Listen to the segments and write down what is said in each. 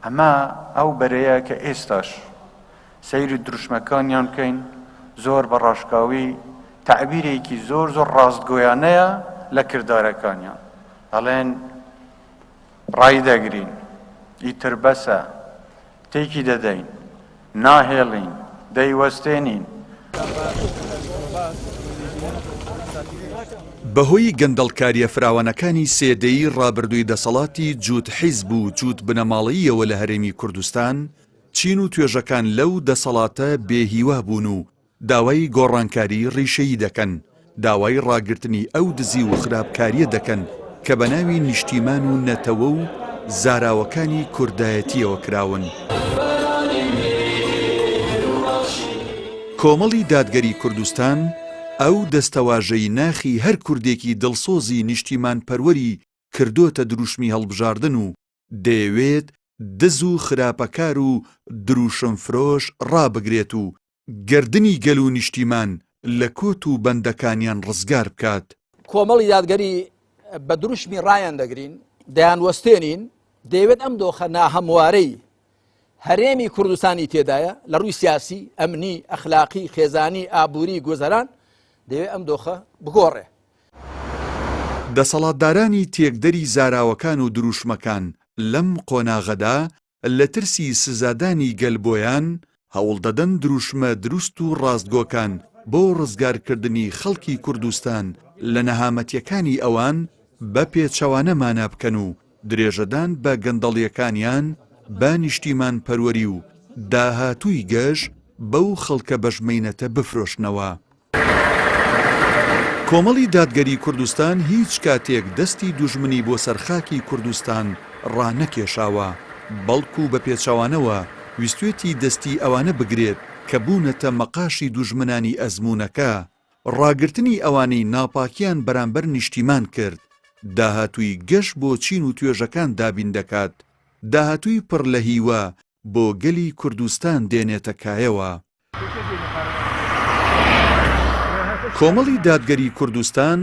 ئەمە ئەو بەرەیە کە ئێستاش سەیری دروشمەکانیان بکەین زۆر بە ڕاشکاوی تەعبیرێکی زۆر زۆر ڕاستگۆیانەیە لە کردارەکانیان ئەڵێن ڕایدەگرین ئیتر بەسە تێکی دەدەین ناهێڵین دەیوەستێنین. بەهۆی گەندەڵکارییە فراوانەکانی سێ دەیەی ڕابردووی دەسەڵاتی جووت حیزب و جووت بنەماڵەییەوە لە هەرێمی کوردستان، چین و توێژەکان لەو دەسەڵاتە بێ هیوا بوون و داوای گۆڕانکاری ڕیشەیی دەکەن، داوای ڕاگرتنی ئەو دزی و خراپکارییە دەکەن کە بە ناوی نیشتیمان و نەتەوە و زاراوەکانی کوردایەتییەوە کراون. کۆمەڵی دادگەری کوردستان ئەو دەستەواژەی ناخی هەر کوردێکی دڵسۆزی نیشتیمانپەروەری کردۆتە دروشمی هەڵبژاردن و دەیەوێت دز و خراپەکار و دروشم فرۆش ڕابگرێت و گەردنی گەل و نیشتیمان لە کۆت و بەندەکانیان ڕزگار بکات. کۆمەڵی دادگەری بە دروشمی ڕایان دەگرین، دەیانوەستێنین، دەیەوێت ئەم دۆخە ناهەموارەی هەرێمی کوردستانی تێدایە لە ڕووی سیاسی، ئەمنی، ئەخلاقی، خێزانی، ئابووری، گوزەران، دەیەوێت ئەم دۆخە بگۆڕێ. دەسەڵاتدارانی تێکدەری زاراوەکان و دروشمەکان لەم قۆناغەدا لە ترسی سزادانی گەل بۆیان، هەوڵدەدەن دروشمە دروست و ڕاستگۆکان بۆ ڕزگارکردنی خەڵکی کوردستان لە نەهامەتیەکانی ئەوان بە پێچەوانە مانا بکەن و درێژەدان بە گەندەڵیەکانیان بە نیشتیمانپەروەری و داهاتووی گەش بەو خەڵکە بەشمەینەتە بفرۆشنەوە. کۆمەڵی دادگەری کوردستان هیچ کاتێک دەستی دوژمنی بۆ سەر خاکی کوردستان ڕانەکێشاوە، بەڵکو بە پێچەوانەوە ویستوێتی دەستی ئەوانە بگرێت کە بوونەتە مەقاشی دوژمنانی ئەزموونەکە، ڕاگرتنی ئەوانەی ناپاکیان بەرامبەر نیشتیمان کرد، داهاتووی گەش بۆ چین و توێژەکان دابین دەکات، داهاتووی پڕ لە هیوا بۆ گەلی کوردستان دێنێتە کایەوە. کۆمەڵی دادگەری کوردستان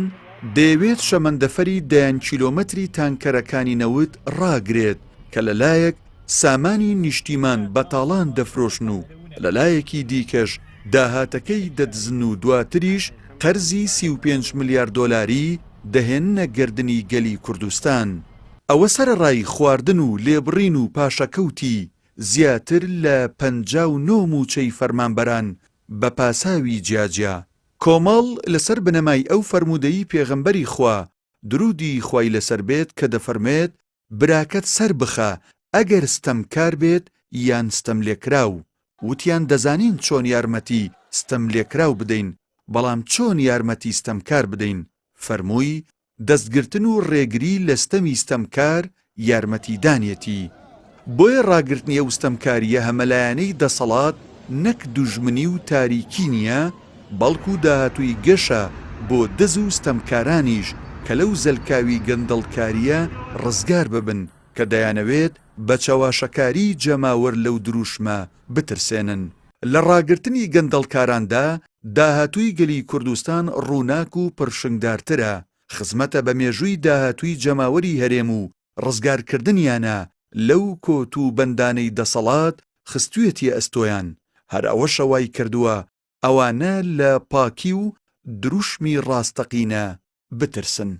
دەیەوێت شەمەندەفەری دەیان کیلۆمەتری تانکەرەکانی نەوت ڕاگرێت کە لە لایەک سامانی نیشتیمان بە تاڵان دەفرۆشن و لە لایەکی دیکەش داهاتەکەی دەدزن و دواتریش قەرزی 35 ملیار دۆلاری دەهێننە گەردنی گەلی کوردستان. ئەوە سەرەڕای خواردن و لێبڕین و پاشەکەوتی زیاتر لە 59 مووچەی فەرمانبەران بە پاساوی جیاجیا. کۆمەڵ لەسەر بنەمای ئەو فەرموودەی پێغەمبەری خوا دروودی خوای لەسەر بێت کە دەفەرموێت براکەت سەر بخە ئەگەر ستەمکار بێت یان ستەملێکراو، وتیان دەزانین چۆن یارمەتی ستەملێکراو بدەین بەڵام چۆن یارمەتی ستەمکار بدەین، فەرمووی دەستگرتن و ڕێگری لە ستەمی ستەمکار یارمەتیدانیەتی. بۆیە ڕاگرتنی ئەو ستەمکارییە هەمەلایەنەی دەسەڵات نەک دوژمنی و تاریکی نییە، بەڵکو داهاتووی گەشە بۆ دز و ستەمکارانیش کە لەو زەلکاوی گەندەڵکارییە ڕزگار ببن کە دەیانەوێت بە چەواشەکاریی جەماوەر لەو دروشمە بترسێنن. لە ڕاگرتنی گەندەڵکاراندا داهاتووی گەلی کوردستان ڕووناک و پرشنگدارترە، خزمەتە بە مێژووی داهاتووی جەماوەری هەرێم و ڕزگارکردنیانە لەو کۆت و بەندانەی دەسەڵات خستویەتیە ئەستۆیان، هەر ئەوەشە وایکردووە ئەوانە لە پاکی و دروشمی ڕاستەقینە بترسن.